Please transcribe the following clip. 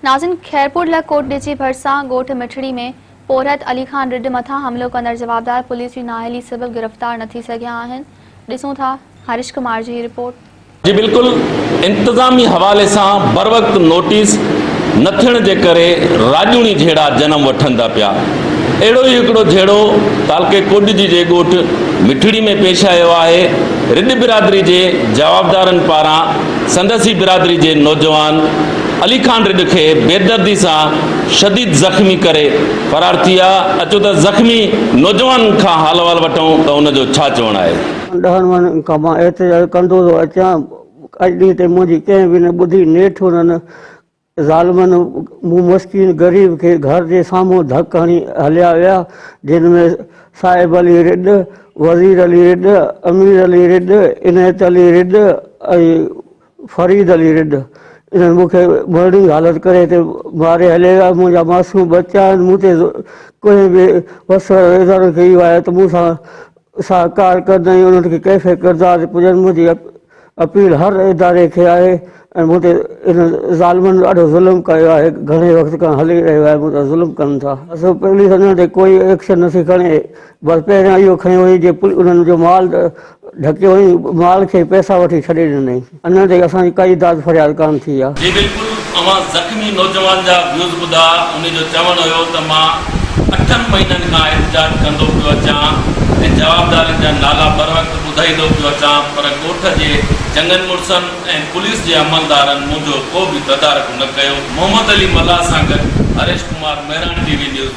ناظرين خيرپور لڳ ڪوٽڏيجي ڀرسان ڳوٺ مٺڙي ۾ پورهيت علي خان رڍ مٿان حملو ڪندڙ جوابدار پوليس جي نااهلي سبب گرفتار نه ٿي سگهيا آهن ڏسون ٿا هريش ڪمار جي هي رپورٽ. جي بلڪل انتظامي حوالي سان بروقت نوٽيس نه ٿيڻ جي ڪري راڄوڻي جهيڙا جنم وٺن ٿا پيا اهڙو ئي هڪڙو جهيڙو تعلقي ڪوٽڏيجي جي ڳوٺ مٺڙي ۾ پيش آيو آهي رڍ برادري جي جوابدارن پاران سندس ئي برادري جي نوجوان علي خان رڏ کي بيدردي سان شديد زخمي ڪري فرار ٿي ويا، اچو ته زخمي نوجوان کان حال احوال وٺون ته ان جو ڇا چوڻ آهي. ڏهن ورهين کان مان احتجاج ڪندو ٿو اچان، اڄ ڏينهن تائين منهنجي ڪنهن به نه ٻڌي، نيٺ انهن ظالمن مون مسڪين غريب کي گهر جي سامهون ڌڪ هڻي هليا ويا، جن ۾ صاحب علي رڏ، وزير علي رڏ، امير علي رڏ، عنايت علي رڏ ۽ فريد علي رڏ انهن مون کي مرڻينگ حالت ڪري هتي ماري هليا ويا، منهنجا معصوم ٻچا آهن، مون تي ڪنهن به وس وارن ادارن کي اهو آهي ته مون سان سهڪار ڪن ۽ انهن کي ڪيفي ڪردار تي پڄن، منهنجي اپيل هر اداري کي آهي ۽ مون تي انهن ظالمن ڏاڍو ظلم ڪيو آهي، گهڻي وقت کان هلي رهيو آهي، مون تي ظلم ڪن ٿا. سو پوليس انهن تي ڪوئي ايڪشن نٿي کڻي، بس پهريان اهو کنيو هئي جي انهن جو مال ڍڪيو هئي، مال کي پئسا وٺي ڇڏي ڏنائين، انهن تي اسان جي ڪائي داد فرياد ڪانه ٿي آهي. جي بلڪل اوهان زخمي نوجوان جا ويوز ٻڌا انهي جو چوڻ هيو ته مان اٺن مهينن کان احتجاج ڪندو پيو اچان ۽ جوابدارن جا نالا بروقت ٻڌائيندو پيو اچان پر ڳوٺ جي چڱن مڙسن ۽ پوليس جي عملدارن منهنجو ڪو به تدارڪ نه ڪيو محمد علي ملاح سان گڏ Harish Kumar Mehran T V news.